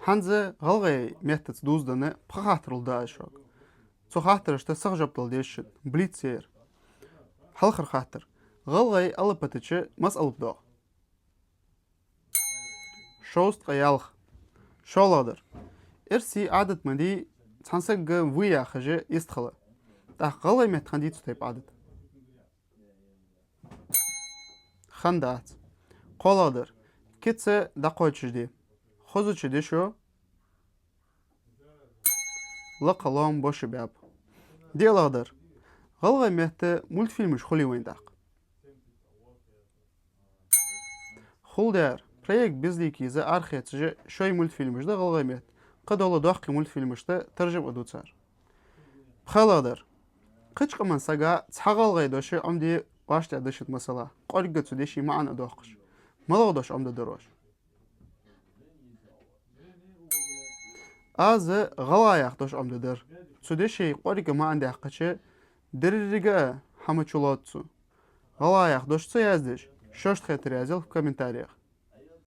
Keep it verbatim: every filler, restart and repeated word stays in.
ХӀанз гӀалгӀай меттаца дувзаденна пхи хаттар лургда аз шуга. Цу хаттарашта сиха жоп дала деза шуга. Блиц я ер. Хьалхара хаттар. ГӀалгӀай алапата чу масса алап доагӀа? Шовзткъеи ялх. ШоллагӀдар. Эрсий Ӏадат ма дий цхьан сага «вы» яхаш йистхила. ТӀаккха гӀалгӀай метта хиннадий цу тайпа Ӏадат? Хиннадац. КхоалагӀдар. Кица дӀакхоачаш да. Хозача дешо лакха лоам боша баьб. ДиълагӀдар. ГӀалгӀай метта мультфильмаш хулий вайна тӀаккха? Хул дера. «Проект Безликий» из арахецаш шоай мультфильмаш да гӀалгӀай метта. Кхыдола доккхий мультфильмашта таржам а ду цар. ПхелагӀдар. Кхыча къаман сага цхьа гӀалгӀай дош Ӏомаде вӀаштӀехьадешаргда масала, кӀоарга цу дешай маӀан а доаккхаш. МалагӀа дош Ӏомадергдар оаш? Аз гӀалгӀай яха дош Ӏомадергдар. Цу дешай кӀоарга маӀан даьккхача, деррига а хӀама чулоац цо. ГӀалгӀай яха дош ца яздеш, шоашта хетар язъел комментариях.